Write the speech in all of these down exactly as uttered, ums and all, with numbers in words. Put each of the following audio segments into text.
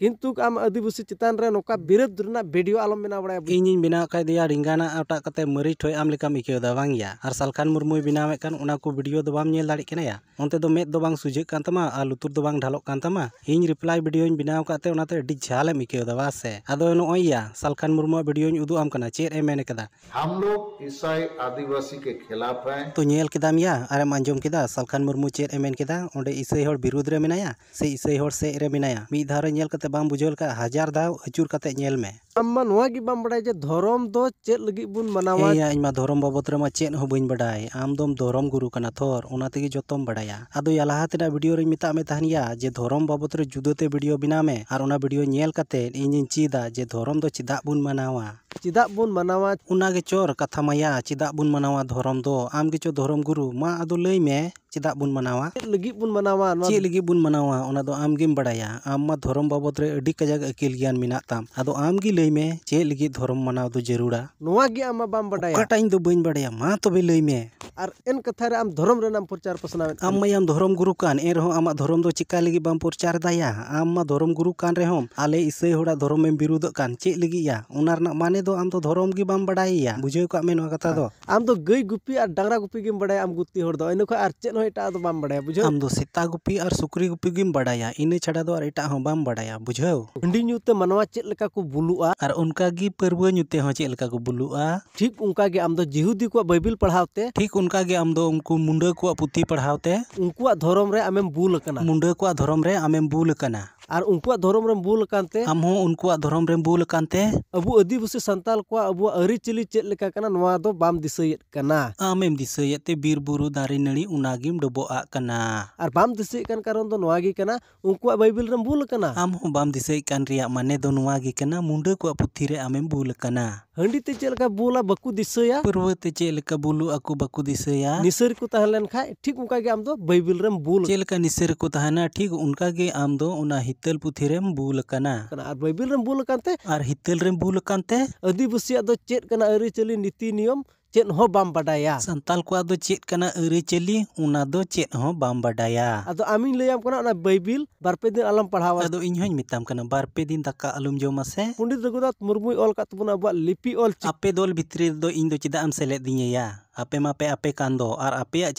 ᱠᱤᱱᱛᱩ ᱟᱢ ᱟᱹᱫᱤᱵᱟᱹᱥᱤ ᱪᱮᱛᱟᱱ ᱨᱮ ᱱᱚᱝᱠᱟ ᱵᱤᱨᱳᱫ ᱨᱮᱱᱟᱜ ᱵᱷᱤᱰᱤᱭᱳ ᱟᱞᱚᱢ ᱵᱮᱱᱟᱣ ᱵᱟᱲᱟᱭᱟ᱾ ᱤᱧᱤᱧ ᱵᱮᱱᱟᱣ ᱠᱷᱟᱡ ᱫᱚᱭᱟ, ᱨᱤᱝᱜᱟᱱᱟᱜ ᱚᱴᱟᱜ ᱠᱟᱛᱮ ᱢᱟᱹᱨᱤᱪ ᱦᱚᱭ ᱟᱢ ᱞᱮᱠᱟᱢ ᱟᱹᱭᱠᱟᱹᱣ ᱮᱫᱟ, ᱵᱟᱝ ᱭᱟ? ᱟᱨ ᱥᱟᱞᱠᱷᱟᱱ ᱢᱩᱨᱢᱩᱭ ᱵᱮᱱᱟᱣᱮᱫ ᱠᱟᱱ ᱚᱱᱟ ᱠᱚ ᱵᱷᱤᱰᱤᱭᱳ ᱫᱚ ᱵᱟᱢ ᱧᱮᱞ ᱫᱟᱲᱮᱭᱟᱜ ᱠᱟᱱᱟ ᱭᱟ? ᱚᱱᱛᱮ ᱫᱚ ᱢᱮᱫ ᱫᱚ ᱵᱟᱝ ᱥᱩᱡᱷᱟᱹᱜ ᱠᱟᱱ ᱛᱟᱢᱟ ᱟᱨ ᱞᱩᱛᱩᱨ ᱫᱚ ᱵᱟᱝ ᱰᱷᱟᱞᱚᱜ ᱠᱟᱱ ᱛᱟᱢᱟ᱾ ᱤᱧ ᱨᱤᱯᱞᱟᱭ ᱵᱷᱤᱰᱤᱭᱳᱧ ᱵᱮᱱᱟᱣ ᱟᱠᱟᱫ ᱛᱮ ᱚᱱᱟᱛᱮ ᱟᱹᱰᱤ ᱡᱷᱟᱞᱮᱢ ᱟᱹᱭᱠᱟᱹᱣ ᱮᱫᱟ, ᱵᱟᱝ ᱥᱮ? ᱟᱫᱚ ᱱᱚᱜᱼᱚᱭ ᱭᱟ, ᱥᱟᱞᱠᱷᱟᱱ ᱢᱩᱨᱢᱩᱣᱟᱜ ᱵᱷᱤᱰᱤᱭᱳᱧ ᱩᱫᱩᱜ ᱟᱢ ᱠᱟᱱᱟ, ᱪᱮᱫ ᱮ ᱢᱮᱱ ᱠᱟᱫᱟ᱾ हम लोग ईसाई आदिवासी के खिलाफ हैं। ᱛᱚ ᱧᱮᱞ ᱠᱮᱫᱟᱢ ᱭᱟ, ᱟᱨᱮᱢ ᱟᱸᱡᱚᱢ ᱠᱮᱫᱟ ᱥᱟᱞᱠᱷᱟᱱ ᱢᱩᱨᱢᱩ ᱪᱮᱫ ᱮ ᱢᱮᱱ ᱠᱮᱫᱟ? ᱚᱸᱰᱮ ᱤᱥᱟᱹᱭ ᱦᱚᱲ ᱵᱤᱨᱩᱫᱽ ᱨᱮ ᱢᱮᱱᱟᱭᱟ ᱥᱮ ᱤᱥᱟᱹᱭ ᱦᱚᱲ ᱥᱮᱫ ᱨᱮ ᱢᱮᱱᱟᱭᱟ? ᱢᱤᱫ ᱫᱷᱟᱣ ᱨᱮ ᱧᱮᱞ ᱠᱟᱛᱮ ᱵᱟᱢ ᱵᱩᱡᱷᱟᱹᱣ ᱞᱮᱠᱷᱟᱡ ᱦᱟᱡᱟᱨ ᱫᱷᱟᱣ ᱟᱹᱪᱩᱨ ᱠᱟᱛᱮ ᱧᱮᱞ ᱢᱮ᱾ ᱟᱢ ᱢᱟ ᱱᱚᱣᱟ ᱜᱮ ᱵᱟᱢ ᱵᱟᱲᱟᱭᱟ ᱡᱮ ᱫᱷᱚᱨᱚᱢ ᱫᱚ ᱪᱮᱫ ᱞᱟᱹᱜᱤᱫ ᱵᱚᱱ ᱢᱟᱱᱟᱣᱟ᱾ ᱦᱮᱸ ᱭᱟ, ᱤᱧ ᱢᱟ ᱫᱷᱚᱨᱚᱢ ᱵᱟᱵᱚᱫ ᱨᱮᱢᱟ ᱪᱮᱫ ᱦᱚᱸ ᱵᱟᱹᱧ ᱵᱟᱰᱟᱭ᱾ ᱟᱢ ᱫᱚᱢ ᱫᱷᱚᱨᱚᱢ ᱜᱩᱨᱩ ᱠᱟᱱᱟ ᱛᱷᱚᱨ, ᱚᱱᱟ ᱛᱮᱜᱮ ᱡᱚᱛᱚᱢ ᱵᱟᱰᱟᱭᱟ᱾ ᱟᱫᱚ ᱭᱟ, ᱞᱟᱦᱟ ᱛᱮᱱᱟᱜ ᱵᱷᱤᱰᱤᱭᱳ ᱨᱮᱧ ᱢᱮᱛᱟᱜ ᱢᱮ ᱛᱟᱦᱮᱱ ᱭᱟ ᱡᱮ ᱫᱷᱚᱨᱚᱢ ᱵᱟᱵᱚᱫ ᱨᱮ ᱡᱩᱫᱟᱹ ᱛᱮ ᱵᱷᱤᱰᱤᱭᱳ ᱵᱮᱱᱟᱣ ᱢᱮ, ᱟᱨ ᱚᱱᱟ ᱵᱷᱤᱰᱤᱭᱳ ᱧᱮᱞ ᱠᱟᱛᱮ ᱤᱧᱤᱧ ᱪᱮᱫᱟ ᱡᱮ ᱫᱷᱚᱨᱚᱢ ᱫᱚ ᱪᱮᱫᱟᱜ ᱵᱚᱱ ᱢᱟᱱᱟᱣᱟ᱾ ᱪᱮᱫᱟᱜ ᱵᱚᱱ ᱢᱟᱱᱟᱣᱟ? ᱚᱱᱟ ᱜᱮ ᱪᱚᱨ ᱠᱟᱛᱷᱟ ᱢᱟᱭᱟ, ᱪᱮᱫᱟᱜ ᱵᱚᱱ ᱢᱟᱱᱟᱣᱟ ᱫᱷᱚᱨᱚᱢ ᱫᱚ? ᱟᱢ ᱜᱮᱪᱚ ᱫᱷᱚᱨᱚᱢ ᱜᱩᱨᱩ, ᱢᱟ ᱟᱫᱚ ᱞᱟᱹᱭ ᱢᱮ, ᱪᱮᱫᱟᱜ ᱵᱚᱱ ᱢᱟᱱᱟᱣᱟ? ᱪᱮᱫ ᱞᱟᱹᱜᱤᱫ ᱵᱚᱱ ᱢᱟᱱᱟᱣᱟ ᱱᱚᱣᱟ? ᱪᱮᱫ ᱞᱟᱹᱜᱤᱫ ᱵᱚᱱ ᱢᱟᱱᱟᱣᱟ, ᱚᱱᱟ ᱫᱚ ᱟᱢ ᱜᱮᱢ ᱵᱟᱲᱟᱭᱟ᱾ ᱟᱢ ᱢᱟ ᱫᱷᱚᱨᱚᱢ ᱵᱟᱵᱚᱫ ᱨᱮ ᱟᱹᱰᱤ ᱠᱟᱡᱟᱠ ᱟᱹᱠᱤᱞ ᱜᱮᱭᱟᱱ ᱢᱮᱱᱟᱜ ᱛᱟᱢ, ᱟᱫᱚ ᱟᱢ ᱜᱮ ᱞᱟᱹᱭ ᱢᱮ, ᱪᱮᱫ ᱞᱟᱹᱜᱤᱫ ᱫᱷᱚᱨᱚᱢ ᱢᱟᱱᱟᱣ ᱫᱚ ᱡᱟᱹᱨᱩᱲᱟ? ᱱᱚᱣᱟ ᱜᱮ ᱟᱢ ᱢᱟ ᱵᱟᱢ ᱵᱟᱰᱟᱭᱟ᱾ ᱚᱠᱟᱴᱟᱜ ᱤᱧ ᱫᱚ ᱵᱟᱹᱧ ᱵᱟᱰᱟᱭᱟ, ᱢᱟ ᱛᱚᱵᱮ ᱞᱟᱹᱭ ᱢᱮ᱾ ᱟᱨ ᱮᱱ ᱠᱟᱛᱷᱟ ᱨᱮ ᱟᱢ ᱫᱷᱚᱨᱚᱢ ᱨᱮᱱᱟᱜ ᱮᱢ ᱯᱨᱚᱪᱟᱨ ᱯᱟᱥᱱᱟᱣᱮᱫ ᱟᱢ ᱠᱟᱱ᱾ ᱢᱟᱭᱟᱢ ᱫᱷᱚᱨᱚᱢ ᱜᱩᱨᱩ ᱠᱟᱱ, ᱮᱱ ᱨᱮᱦᱚᱸ ᱟᱢᱟᱜ ᱫᱷᱚᱨᱚᱢ ᱫᱚ ᱪᱮᱠᱟ ᱞᱟᱹᱜᱤᱫ ᱵᱟᱢ ᱯᱨᱚᱪᱟᱨ ᱮᱫᱟ ᱭᱟ? ᱟᱢ ᱢᱟ ᱫᱷᱚᱨᱚᱢ ᱜᱩᱨᱩ ᱠᱟᱱ ᱨᱮᱦᱚᱸᱢ ᱟᱞᱮ ᱤᱥᱟᱹᱭ ᱦᱚᱲᱟᱜ ᱫᱷᱚᱨᱚᱢ ᱮᱢ ᱵᱤᱨᱩᱫᱷᱚᱜ ᱠᱟᱱ, ᱪᱮᱫ ᱞᱟᱹᱜᱤᱫ ᱭᱟ? ᱚᱱᱟ ᱨᱮᱱᱟᱜ ᱢᱟᱱᱮ ᱫᱚ ᱟᱢ ᱫᱚ ᱫᱷᱚᱨᱚᱢ ᱜᱮ ᱵᱟᱢ ᱵᱟᱰᱟᱭᱟ᱾ ᱵᱩᱡᱷᱟᱹᱣ ᱠᱟᱜ ᱢᱮ ᱱᱚᱣᱟ ᱠᱟᱛᱷᱟ ᱫᱚ᱾ ᱟᱢ ᱫᱚ ᱜᱟᱹᱭ ᱜᱩᱯᱤ ᱟᱨ ᱰᱟᱝᱨᱟ ᱜᱩᱯᱤ ᱜᱮᱢ ᱵᱟᱰᱟᱭᱟ, ᱟᱢ ᱜᱩᱛᱤ ᱦᱚᱲ ᱫᱚ᱾ ᱤᱱᱟᱹ ᱠᱷᱚᱱ ᱟᱨ ᱪᱮᱫ ᱦᱚᱸ ᱮᱴᱟᱜ ᱫᱚ ᱵᱟᱢ ᱵᱟᱰᱟᱭᱟ, ᱵᱩᱡᱷᱟᱹᱣ? ᱟᱢ ᱫᱚ ᱥᱮᱛᱟ ᱜᱩᱯᱤ ᱟᱨ ᱥᱩᱠᱨᱤ ᱜᱩᱯᱤ ᱜᱮᱢ ᱵᱟᱰᱟᱭᱟ, ᱤᱱᱟᱹ ᱪᱷᱟᱰᱟ ᱫᱚ ᱟᱨ ᱮᱴᱟᱜ ᱦᱚᱸ ᱵᱟᱢ ᱵᱟᱰᱟᱭᱟ, ᱵᱩᱡᱷᱟᱹᱣ? ᱦᱟᱺᱰᱤ ᱧᱩ ᱛᱮ ᱢᱟᱱᱣᱟ ᱪᱮᱫ ᱞᱮᱠᱟ ᱠᱚ ᱵᱩᱞᱩᱜᱼᱟ᱾ ᱟᱨ ᱚᱱᱠᱟ ᱜᱮ ᱯᱟᱹᱨᱣᱟᱹ ᱧᱩ ᱛᱮᱦᱚᱸ ᱪᱮᱫ ᱞᱮᱠᱟ ᱠᱚ ᱵᱩᱞᱩᱜᱼᱟ᱾ ᱴᱷᱤᱠ ᱚᱱᱠᱟ ᱜᱮ ᱟᱢ ᱫᱚ ᱡᱤᱦᱩᱫᱤ ᱠᱚᱣᱟᱜ ᱵᱟᱭᱵᱤᱞ ᱯᱟᱲᱦᱟᱣ ᱛᱮ᱾ ᱴᱷᱤᱠ ᱚᱱᱠᱟ ᱜᱮ ᱟᱢ ᱫᱚ ᱩᱱᱠᱩ ᱢᱩᱸᱰᱟᱹ ᱠᱚᱣᱟᱜ ᱯᱩᱛᱷᱤ ᱯᱟᱲᱦᱟᱣ ᱛᱮ᱾ ᱩᱱᱠᱩᱣᱟᱜ ᱫᱷᱚᱨᱚᱢ ᱨᱮ ᱟᱢᱮᱢ ᱵᱩᱞ ᱟᱠᱟᱱᱟ᱾ ᱢᱩᱸᱰᱟᱹ ᱠᱚᱣᱟᱜ ᱫᱷᱚᱨᱚᱢ ᱨᱮ ᱟᱢᱮᱢ ᱵᱩᱞ ᱟᱠᱟᱱᱟ᱾ ᱟᱨ ᱩᱱᱠᱩᱣᱟᱜ ᱫᱷᱚᱨᱚᱢ ᱨᱮᱢ ᱵᱩᱞ ᱟᱠᱟᱱ ᱛᱮ᱾ ᱟᱢ ᱦᱚᱸ ᱩᱱᱠᱩᱣᱟᱜ ᱫᱷᱚᱨᱚᱢ ᱨᱮᱢ ᱵᱩᱞ ᱟᱠᱟᱱ ᱛᱮ᱾ ᱟᱵᱚ ᱟᱹᱫᱤᱵᱟᱹᱥᱤ ᱥᱟᱱᱛᱟᱞ ᱠᱚᱣᱟᱜ ᱟᱵᱚᱣᱟᱜ ᱟᱹᱨᱤᱪᱟᱹᱞᱤ ᱪᱮᱫ ᱞᱮᱠᱟ ᱠᱟᱱᱟ, ᱱᱚᱣᱟ ᱫᱚ ᱵᱟᱢ ᱫᱤᱥᱟᱹᱭᱮᱫ ᱠᱟᱱᱟ᱾ ᱟᱢᱮᱢ ᱫᱤᱥᱟᱹᱭᱮᱫ ᱛᱮ ᱵᱤᱨ ᱵᱩᱨᱩ ᱫᱟᱨᱮ ᱱᱟᱹᱲᱤ ᱚᱱᱟ ᱜᱮᱢ ᱰᱚᱵᱚᱜ ᱟᱜ ᱠᱟᱱᱟ᱾ ᱟᱨ ᱵᱟᱢ ᱫᱤᱥᱟᱹᱭᱮᱫ ᱠᱟᱱ ᱠᱟᱨᱚᱱ ᱫᱚ ᱱᱚᱣᱟ ᱜᱮ ᱠᱟᱱᱟ, ᱩᱱᱠᱩᱣᱟᱜ ᱵᱟᱭᱵᱤᱞ ᱨᱮᱢ ᱵᱩᱞ ᱟᱠᱟᱱᱟ᱾ ᱟᱢ ᱦᱚᱸ ᱵᱟᱢ ᱫᱤᱥᱟᱹᱭᱮᱫ ᱠᱟᱱ ᱨᱮᱭᱟᱜ ᱢᱟᱱᱮ ᱫᱚ ᱱᱚᱣᱟ ᱜᱮ ᱠᱟᱱᱟ, ᱢᱩᱸᱰᱟᱹ ᱠᱚᱣᱟᱜ ᱯᱩᱛᱷᱤ ᱨᱮ ᱟᱢᱮᱢ ᱵᱩᱞ ᱟᱠᱟᱱᱟ᱾ ᱦᱟᱺᱰᱤ ᱛᱮ ᱪᱮᱫ ᱞᱮᱠᱟ ᱵᱩᱞᱟ ᱵᱟᱠᱚ ᱫᱤᱥᱟᱹᱭᱟ᱾ ᱯᱟᱹᱨᱣᱟᱹ ᱛᱮ ᱪᱮᱫ ᱞᱮᱠᱟ ᱵᱩᱞᱩᱜ ᱟᱠᱚ ᱵᱟᱠᱚ ᱫᱤᱥᱟᱹᱭᱟ᱾ ᱱᱤᱥᱟᱹ ᱨᱮᱠᱚ ᱛᱟᱦᱮᱸ ᱞᱮᱱ ᱠᱷᱟᱡ ᱴᱷᱤᱠ ᱚᱱᱠᱟ ᱜᱮ ᱟᱢ ᱫᱚ ᱵᱟᱭᱵᱤᱞ ᱨᱮᱢ ᱵᱩᱞ ᱪᱮᱫ ᱞᱮᱠᱟ ᱱᱤᱥᱟᱹ ᱨᱮᱠᱚ ᱛᱟᱦᱮᱱᱟ, ᱴᱷᱤᱠ ᱚᱱᱠᱟ ᱜᱮ ᱟᱢ ᱫᱚ ᱚᱱᱟ ᱦᱤᱛᱟᱹᱞ ᱯᱩᱛᱷᱤ ᱨᱮᱢ ᱵᱩᱞ ᱟᱠᱟᱱᱟ᱾ ᱠᱟᱱᱟ᱾ ᱟᱨ ᱵᱟᱭᱵᱤᱞ ᱨᱮᱢ ᱵᱩᱞ ᱟᱠᱟᱱ ᱛᱮ᱾ ᱟᱨ ᱦᱤᱛᱟᱹᱞ ᱨᱮᱢ ᱵᱩᱞ ᱟᱠᱟᱱ ᱛᱮ᱾ ᱟᱹᱫᱤᱵᱟᱹᱥᱤᱭᱟᱜ ᱫᱚ ᱪᱮᱫ ᱠᱟᱱᱟ ᱟᱹᱨᱤᱪᱟᱹᱞᱤ ᱱᱤᱛᱤ ᱱᱤᱭᱚᱢ, ᱪᱮᱫ ᱦᱚᱸ ᱵᱟᱢ ᱵᱟᱰᱟᱭᱟ᱾ ᱥᱟᱱᱛᱟᱞ ᱠᱚᱣᱟᱜ ᱫᱚ ᱪᱮᱫ ᱠᱟᱱᱟ ᱟᱹᱨᱤᱪᱟᱹᱞᱤ, ᱚᱱᱟ ᱫᱚ ᱪᱮᱫ ᱦᱚᱸ ᱵᱟᱢ ᱵᱟᱰᱟᱭᱟ᱾ ᱟᱫᱚ ᱟᱢᱤᱧ ᱞᱟᱹᱭᱟᱢ ᱠᱟᱱᱟ, ᱚᱱᱟ ᱵᱟᱭᱵᱤᱞ ᱵᱟᱨ ᱯᱮ ᱫᱤᱱ ᱟᱞᱚᱢ ᱯᱟᱲᱦᱟᱣᱟ᱾ ᱟᱫᱚ ᱤᱧ ᱦᱚᱸᱧ ᱢᱮᱛᱟᱢ ᱠᱟᱱᱟ, ᱵᱟᱨ ᱯᱮ ᱫᱤᱱ ᱫᱟᱠᱟ ᱟᱞᱚᱢ ᱡᱚᱢᱟ ᱥᱮ᱾ ᱯᱚᱱᱰᱤᱛ ᱨᱚᱜᱷᱩᱱᱟᱛᱷ ᱢᱩᱨᱢᱩᱭ ᱚᱞ ᱟᱠᱟᱫ ᱛᱟᱵᱚᱱᱟ ᱟᱵᱚᱣᱟᱜ ᱞᱤᱯᱤ ᱚᱞ ᱪᱤᱠᱤ᱾ ᱟᱯᱮ ᱫᱚᱞ ᱵᱷᱤᱛᱨᱤ ᱨᱮᱫᱚ ᱤᱧ ᱫᱚ ᱪᱮᱫᱟᱜ ᱮᱢ ᱥᱮᱞᱮᱫ ᱫᱤᱧᱟᱹᱭᱟ? ᱟᱯᱮ ᱢᱟᱯᱮ ᱟᱯᱮ ᱠᱟᱱ ᱫᱚ, ᱟᱨ ᱟᱯᱮᱭᱟᱜ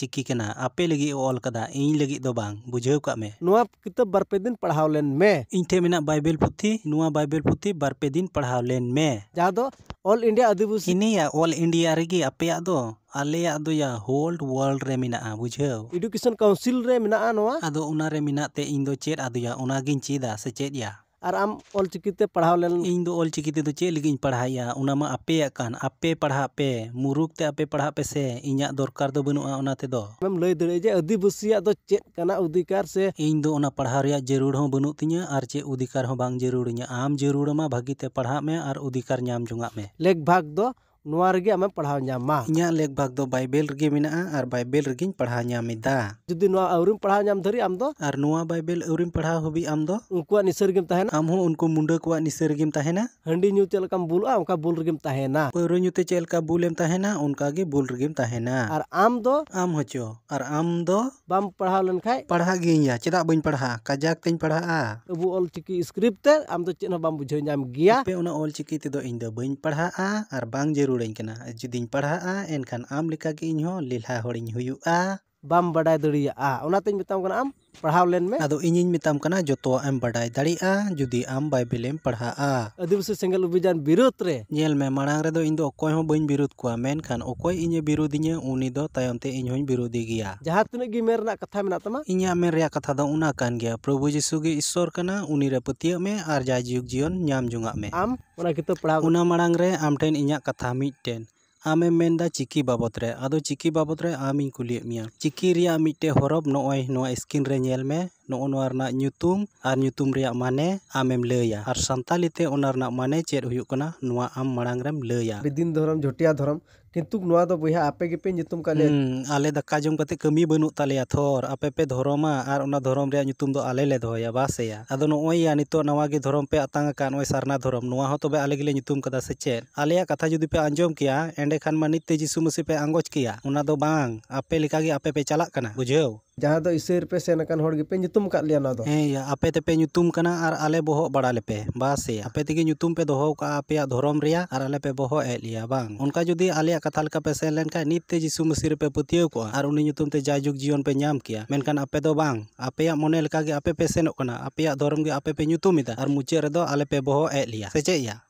ᱪᱤᱠᱤ ᱠᱟᱱᱟ, ᱟᱯᱮ ᱞᱟᱹᱜᱤᱫ ᱮ ᱚᱞ ᱠᱟᱫᱟ, ᱤᱧ ᱞᱟᱹᱜᱤᱫ ᱫᱚ ᱵᱟᱝ, ᱵᱩᱡᱷᱟᱹᱣ ᱠᱟᱜ ᱢᱮ᱾ ᱱᱚᱣᱟ ᱠᱤᱛᱟᱹᱵ ᱵᱟᱨ ᱯᱮ ᱫᱤᱱ ᱯᱟᱲᱦᱟᱣ ᱞᱮᱱ ᱢᱮ᱾ ᱤᱧ ᱴᱷᱮᱱ ᱢᱮᱱᱟᱜ ᱵᱟᱭᱵᱮᱞ ᱯᱩᱛᱷᱤ, ᱱᱚᱣᱟ ᱵᱟᱭᱵᱮᱞ ᱯᱩᱛᱷᱤ ᱵᱟᱨ ᱯᱮ ᱫᱤᱱ ᱯᱟᱲᱦᱟᱣ ᱞᱮᱱ ᱢᱮ᱾ ᱡᱟᱦᱟᱸ ᱫᱚ All India ᱟᱹᱫᱤᱵᱟᱹᱥᱤ᱾ ᱦᱤᱱᱤᱭᱟ All India ᱨᱮᱜᱮ ᱟᱯᱮᱭᱟᱜ ᱫᱚ, ᱟᱞᱮᱭᱟᱜ ᱫᱚ ᱭᱟ whole world ᱨᱮ ᱢᱮᱱᱟᱜᱼᱟ, ᱵᱩᱡᱷᱟᱹᱣ᱾ Education Council ᱨᱮ ᱢᱮᱱᱟᱜᱼᱟ ᱱᱚᱣᱟ᱾ ᱟᱫᱚ ᱚᱱᱟ ᱨᱮ ᱢᱮᱱᱟᱜ ᱛᱮ ᱤᱧ ᱫᱚ ᱪᱮᱫ ᱟᱫᱚᱭᱟ, ᱚᱱᱟᱜᱤᱧ ᱪᱮᱫᱟ ᱥᱮ ᱪᱮᱫ ᱭᱟ? ᱟᱨ ᱟᱢ ᱚᱞ ᱪᱤᱠᱤ ᱛᱮ ᱯᱟᱲᱦᱟᱣ ᱞᱮᱱ᱾ ᱤᱧ ᱫᱚ ᱚᱞ ᱪᱤᱠᱤ ᱛᱮᱫᱚ ᱪᱮᱫ ᱞᱟᱹᱜᱤᱫ ᱤᱧ ᱯᱟᱲᱦᱟᱣᱮᱫᱼᱟ? ᱚᱱᱟ ᱢᱟ ᱟᱯᱮᱭᱟᱜ ᱠᱟᱱ, ᱟᱯᱮ ᱯᱟᱲᱦᱟᱜ ᱯᱮ, ᱢᱩᱨᱩᱠ ᱛᱮ ᱟᱯᱮ ᱯᱟᱲᱦᱟᱜ ᱯᱮ ᱥᱮ, ᱤᱧᱟᱹᱜ ᱫᱚᱨᱠᱟᱨ ᱫᱚ ᱵᱟᱹᱱᱩᱜᱼᱟ ᱚᱱᱟ ᱛᱮᱫᱚ᱾ ᱟᱢᱮᱢ ᱞᱟᱹᱭ ᱫᱟᱲᱮᱭᱟᱜᱼᱟ ᱡᱮ ᱟᱹᱫᱤᱵᱟᱹᱥᱤᱭᱟᱜ ᱫᱚ ᱪᱮᱫ ᱠᱟᱱᱟ ᱚᱫᱷᱤᱠᱟᱨ ᱥᱮ? ᱤᱧ ᱫᱚ ᱚᱱᱟ ᱯᱟᱲᱦᱟᱣ ᱨᱮᱭᱟᱜ ᱡᱟᱹᱨᱩᱲ ᱦᱚᱸ ᱵᱟᱹᱱᱩᱜ ᱛᱤᱧᱟᱹ ᱟᱨ ᱪᱮᱫ ᱚᱫᱷᱤᱠᱟᱨ ᱦᱚᱸ ᱵᱟᱝ ᱡᱟᱹᱨᱩᱲᱤᱧᱟᱹ᱾ ᱟᱢ ᱡᱟᱹᱨᱩᱲ ᱟᱢᱟ ᱵᱷᱟᱹᱜᱤ ᱛᱮ ᱯᱟᱲᱦᱟᱜ ᱢᱮ ᱟᱨ ᱚᱫᱷᱤᱠᱟᱨ ᱧᱟᱢ ᱡᱚᱝᱟᱜ ᱢᱮ᱾ ᱞᱮᱠ ᱵᱷᱟᱜᱽ ᱫᱚ ᱱᱚᱣᱟ ᱨᱮᱜᱮ ᱟᱢᱮᱢ ᱯᱟᱲᱦᱟᱣ ᱧᱟᱢᱟ᱾ ᱤᱧᱟᱹᱜ ᱞᱮᱠ ᱵᱷᱟᱜᱽ ᱫᱚ ᱵᱟᱭᱵᱮᱞ ᱨᱮᱜᱮ ᱢᱮᱱᱟᱜᱼᱟ ᱟᱨ ᱵᱟᱭᱵᱮᱞ ᱨᱮᱜᱮᱧ ᱯᱟᱲᱦᱟᱣ ᱧᱟᱢ ᱮᱫᱟ᱾ ᱡᱩᱫᱤ ᱱᱚᱣᱟ ᱟᱹᱣᱨᱤᱢ ᱯᱟᱲᱦᱟᱣ ᱧᱟᱢ ᱫᱷᱟᱹᱨᱤᱡ ᱟᱢ ᱫᱚ ᱟᱨ ᱱᱚᱣᱟ ᱵᱟᱭᱵᱮᱞ ᱟᱹᱣᱨᱤᱢ ᱯᱟᱲᱦᱟᱣ ᱦᱟᱹᱵᱤᱡ ᱟᱢ ᱫᱚ ᱩᱱᱠᱩᱣᱟᱜ ᱱᱤᱥᱟᱹ ᱨᱮᱜᱮᱢ ᱛᱟᱦᱮᱱᱟ᱾ ᱟᱢ ᱦᱚᱸ ᱩᱱᱠᱩ ᱢᱩᱸᱰᱟᱹ ᱠᱚᱣᱟᱜ ᱱᱤᱥᱟᱹ ᱨᱮᱜᱮᱢ ᱛᱟᱦᱮᱱᱟ᱾ ᱦᱟᱺᱰᱤ ᱧᱩ ᱪᱮᱫ ᱞᱮᱠᱟᱢ ᱵᱩᱞᱩᱜᱼᱟ, ᱚᱱᱠᱟ ᱵᱩᱞ ᱨᱮᱜᱮᱢ ᱛᱟᱦᱮᱱᱟ᱾ ᱯᱟᱹᱣᱨᱟᱹ ᱧᱩ ᱛᱮ ᱪᱮᱫ ᱞᱮᱠᱟ ᱵᱩᱞᱮᱢ ᱛᱟᱦᱮᱱᱟ, ᱚᱱᱠᱟ ᱜᱮ ᱵᱩᱞ ᱨᱮᱜᱮᱢ ᱛᱟᱦᱮᱱᱟ᱾ ᱟᱨ ᱟᱢ ᱫᱚ ᱟᱢ ᱦᱚᱪᱚ, ᱟᱨ ᱟᱢ ᱫᱚ ᱵᱟᱢ ᱯᱟᱲᱦᱟᱣ ᱞᱮᱱᱠᱷᱟᱡ? ᱯᱟᱲᱦᱟᱜ ᱜᱤᱭᱟᱹᱧ ᱭᱟ, ᱪᱮᱫᱟᱜ ᱵᱟᱹᱧ ᱯᱟᱲᱦᱟᱜᱼᱟ? ᱠᱟᱡᱟᱠ ᱛᱤᱧ ᱯᱟᱲᱦᱟᱜᱼᱟ᱾ ᱟᱵᱚ ᱚᱞ ᱪᱤᱠᱤ script ᱛᱮ ᱟᱢ ᱫᱚ ᱪᱮᱫ ᱦᱚᱸ ᱵᱟᱢ ᱵᱩᱡᱷᱟᱹᱣ ᱧᱟᱢ ᱜᱮᱭᱟ᱾ ᱟᱯᱮ ᱚᱱᱟ ᱚᱞ ᱪᱤᱠᱤ ᱛᱮᱫᱚ ᱤᱧ ᱫᱚ ᱵᱟᱹᱧ ᱯᱟᱲᱦᱟᱜᱼᱟ ᱟᱨ ᱵᱟᱝ ᱡᱟᱹᱨᱩᱲᱟᱹᱧ ᱠᱟᱱᱟ᱾ ᱡᱩᱫᱤᱧ ᱯᱟᱲᱦᱟᱜᱼᱟ, ᱮᱱᱠᱷᱟᱱ ᱟᱢ ᱞᱮᱠᱟ ᱜᱮ ᱤᱧ ᱦᱚᱸ ᱞᱮᱞᱦᱟ ᱦᱚᱲᱤᱧ ᱦᱩᱭᱩᱜᱼᱟ᱾ ᱵᱟᱢ ᱵᱟᱰᱟᱭ ᱫᱟᱲᱮᱭᱟᱜᱼᱟ, ᱚᱱᱟᱛᱤᱧ ᱢᱮᱛᱟᱢ ᱠᱟᱱᱟ ᱟᱢ ᱯᱟᱲᱦᱟᱣ ᱞᱮᱱ ᱢᱮ᱾ ᱟᱫᱚ ᱤᱧᱤᱧ ᱢᱮᱛᱟᱢ ᱠᱟᱱᱟ, ᱡᱚᱛᱚᱣᱟᱜ ᱮᱢ ᱵᱟᱰᱟᱭ ᱫᱟᱲᱮᱭᱟᱜᱼᱟ ᱡᱩᱫᱤ ᱟᱢ ᱵᱟᱭᱵᱮᱞᱮᱢ ᱯᱟᱲᱦᱟᱜᱼᱟ᱾ ᱟᱹᱫᱤᱵᱟᱹᱥᱤ ᱥᱮᱸᱜᱮᱞ ᱚᱵᱷᱤᱡᱟᱱ ᱵᱤᱨᱳᱫᱷ ᱨᱮ᱾ ᱧᱮᱞ ᱢᱮ, ᱢᱟᱲᱟᱝ ᱨᱮᱫᱚ ᱤᱧ ᱫᱚ ᱚᱠᱚᱭ ᱦᱚᱸ ᱵᱟᱹᱧ ᱵᱤᱨᱳᱫᱷ ᱠᱚᱣᱟ, ᱢᱮᱱᱠᱷᱟᱱ ᱚᱠᱚᱭ ᱤᱧᱮ ᱵᱤᱨᱳᱫᱷᱤᱧᱟᱹ, ᱩᱱᱤ ᱫᱚ ᱛᱟᱭᱚᱢ ᱛᱮ ᱤᱧ ᱦᱚᱸᱧ ᱵᱤᱨᱳᱫᱷᱤ ᱜᱮᱭᱟ᱾ ᱡᱟᱦᱟᱸ ᱛᱤᱱᱟᱹᱜ ᱜᱮ ᱢᱮᱱ ᱨᱮᱱᱟᱜ ᱠᱟᱛᱷᱟ ᱢᱮᱱᱟᱜ ᱛᱟᱢᱟ᱾ ᱤᱧᱟᱹᱜ ᱢᱮᱱ ᱨᱮᱭᱟᱜ ᱠᱟᱛᱷᱟ ᱫᱚ ᱚᱱᱟ ᱠᱟᱱ ᱜᱮᱭᱟ, ᱯᱨᱚᱵᱷᱩ ᱡᱤᱥᱩ ᱜᱮ ᱤᱥᱥᱚᱨ ᱠᱟᱱᱟ, ᱩᱱᱤ ᱨᱮ ᱯᱟᱹᱛᱭᱟᱹᱜ ᱢᱮ ᱟᱨ ᱡᱟᱭ ᱡᱩᱜᱽ ᱡᱤᱭᱚᱱ ᱧᱟᱢ ᱡᱚᱝᱟᱜ ᱢᱮ᱾ ᱟᱢ ᱚᱱᱟ ᱠᱤᱛᱟᱹᱵ ᱯᱟᱲᱦᱟᱣ᱾ ᱚᱱᱟ ᱢᱟᱲᱟᱝ ᱨᱮ ᱟᱢ ᱴᱷᱮᱱ ᱤᱧᱟᱹᱜ ᱠᱟᱛᱷᱟ ᱢᱤᱫᱴᱮᱱ᱾ ᱟᱢᱮᱢ ᱢᱮᱱᱫᱟ ᱪᱤᱠᱤ ᱵᱟᱵᱚᱛ ᱨᱮ, ᱟᱫᱚ ᱪᱤᱠᱤ ᱵᱟᱵᱚᱛ ᱨᱮ ᱟᱢᱤᱧ ᱠᱩᱞᱤᱭᱮᱫ ᱢᱮᱭᱟ, ᱪᱤᱠᱤ ᱨᱮᱭᱟᱜ ᱢᱤᱫᱴᱮᱡ ᱦᱚᱨᱚᱯ ᱱᱚᱜᱼᱚᱭ ᱱᱚᱣᱟ screen ᱨᱮ ᱧᱮᱞ ᱢᱮ, ᱱᱚᱜᱼᱚ ᱱᱚᱣᱟ ᱨᱮᱱᱟᱜ ᱧᱩᱛᱩᱢ ᱟᱨ ᱧᱩᱛᱩᱢ ᱨᱮᱭᱟᱜ ᱢᱟᱱᱮ ᱟᱢᱮᱢ ᱞᱟᱹᱭᱟ, ᱟᱨ ᱥᱟᱱᱛᱟᱞᱤ ᱛᱮ ᱚᱱᱟ ᱨᱮᱱᱟᱜ ᱢᱟᱱᱮ ᱪᱮᱫ ᱦᱩᱭᱩᱜ ᱠᱟᱱᱟ, ᱱᱚᱣᱟ ᱟᱢ ᱢᱟᱲᱟᱝ ᱨᱮᱢ ᱞᱟᱹᱭᱟ᱾ ᱵᱤᱫᱤᱱ ᱫᱷᱚᱨᱚᱢ, ᱡᱷᱚᱴᱤᱭᱟ ᱫᱷᱚᱨᱚᱢ, ᱠᱤᱱᱛᱩ ᱱᱚᱣᱟ ᱫᱚ ᱵᱚᱭᱦᱟ ᱟᱯᱮ ᱜᱮᱯᱮ ᱧᱩᱛᱩᱢ ᱠᱟᱜ ᱞᱮᱭᱟ᱾ ᱦᱩᱸ, ᱟᱞᱮ ᱫᱟᱠᱟ ᱡᱚᱢ ᱠᱟᱛᱮ ᱠᱟᱹᱢᱤ ᱵᱟᱹᱱᱩᱜ ᱛᱟᱞᱮᱭᱟ ᱛᱷᱚᱨ, ᱟᱯᱮ ᱯᱮ ᱫᱷᱚᱨᱚᱢᱟ ᱟᱨ ᱚᱱᱟ ᱫᱷᱚᱨᱚᱢ ᱨᱮᱭᱟᱜ ᱧᱩᱛᱩᱢ ᱫᱚ ᱟᱞᱮ ᱞᱮ ᱫᱚᱦᱚᱭᱟ, ᱵᱟᱥ ᱮᱭᱟ᱾ ᱟᱫᱚ ᱱᱚᱜᱼᱚᱭ ᱭᱟ ᱱᱤᱛᱚᱜ ᱱᱟᱣᱟ ᱜᱮ ᱫᱷᱚᱨᱚᱢ ᱯᱮ ᱟᱛᱟᱝ ᱟᱠᱟᱫ, ᱱᱚᱜᱼᱚᱭ ᱥᱟᱨᱱᱟ ᱫᱷᱚᱨᱚᱢ, ᱱᱚᱣᱟ ᱦᱚᱸ ᱛᱚᱵᱮ ᱟᱞᱮ ᱜᱮᱞᱮ ᱧᱩᱛᱩᱢ ᱠᱟᱫᱟ ᱥᱮ ᱪᱮᱫ? ᱟᱞᱮᱭᱟᱜ ᱠᱟᱛᱷᱟ ᱡᱩᱫᱤ ᱯᱮ ᱟᱸᱡᱚᱢ ᱠᱮᱭᱟ, ᱮᱸᱰᱮᱠᱷᱟᱱ ᱢᱟ ᱱᱤᱛ ᱛᱮ ᱡᱤᱥᱩ ᱢᱟᱹᱥᱤ ᱯᱮ ᱟᱸᱜᱚᱪ ᱠᱮᱭᱟ᱾ ᱚᱱᱟ ᱫᱚ ᱵᱟᱝ, ᱟᱯᱮ ᱞᱮᱠᱟ ᱜᱮ ᱟᱯᱮ ᱯᱮ ᱪᱟᱞᱟᱜ ᱠᱟᱱᱟ, ᱵᱩᱡᱷᱟᱹᱣ? ᱡᱟᱦᱟᱸ ᱫᱚ ᱤᱥᱟᱹᱭ ᱨᱮᱯᱮ ᱥᱮᱱ ᱟᱠᱟᱱ ᱦᱚᱲ ᱜᱮᱯᱮ ᱧᱩᱛᱩᱢ ᱟᱠᱟᱫ ᱞᱮᱭᱟ ᱱᱚᱣᱟ ᱫᱚ᱾ ᱦᱮᱸ ᱭᱟ, ᱟᱯᱮ ᱛᱮᱯᱮ ᱧᱩᱛᱩᱢ ᱠᱟᱱᱟ ᱟᱨ ᱟᱞᱮ ᱵᱚᱦᱚᱜ ᱵᱟᱲᱟ ᱞᱮᱯᱮ, ᱵᱟᱥ ᱭᱟ᱾ ᱟᱯᱮ ᱛᱮᱜᱮ ᱧᱩᱛᱩᱢ ᱯᱮ ᱫᱚᱦᱚ ᱟᱠᱟᱫᱼᱟ ᱟᱯᱮᱭᱟᱜ ᱫᱷᱚᱨᱚᱢ ᱨᱮᱭᱟᱜ ᱟᱨ ᱟᱞᱮ ᱯᱮ ᱵᱚᱦᱚᱜ ᱮᱫ ᱞᱮᱭᱟ, ᱵᱟᱝ? ᱚᱱᱠᱟ ᱡᱩᱫᱤ ᱟᱞᱮᱭᱟᱜ ᱠᱟᱛᱷᱟ ᱞᱮᱠᱟ ᱯᱮ ᱥᱮᱱ ᱞᱮᱱᱠᱷᱟᱱ, ᱱᱤᱛ ᱛᱮ ᱡᱤᱥᱩ ᱢᱟᱹᱥᱤ ᱨᱮᱯᱮ ᱯᱟᱹᱛᱭᱟᱹᱣ ᱠᱚᱜᱼᱟ ᱟᱨ ᱩᱱᱤ ᱧᱩᱛᱩᱢ ᱛᱮ ᱡᱟᱭᱡᱩᱜᱽ ᱡᱤᱭᱚᱱ ᱯᱮ ᱧᱟᱢ ᱠᱮᱭᱟ᱾ ᱢᱮᱱᱠᱷᱟᱱ ᱟᱯᱮ ᱫᱚ ᱵᱟᱝ, ᱟᱯᱮᱭᱟᱜ ᱢᱚᱱᱮ ᱞᱮᱠᱟ ᱜᱮ ᱟᱯᱮ ᱯᱮ ᱥᱮᱱᱚᱜ ᱠᱟᱱᱟ, ᱟᱯᱮᱭᱟᱜ ᱫᱷᱚᱨᱚᱢ ᱜᱮ ᱟᱯᱮ ᱯᱮ ᱧᱩᱛᱩᱢ ᱮᱫᱟ ᱟᱨ ᱢᱩᱪᱟᱹᱫ ᱨᱮᱫᱚ ᱟᱞᱮ ᱯᱮ ᱵᱚᱦᱚᱜ ᱮᱫ ᱞᱮᱭᱟ, ᱥᱮ ᱪᱮᱫ ᱭᱟ?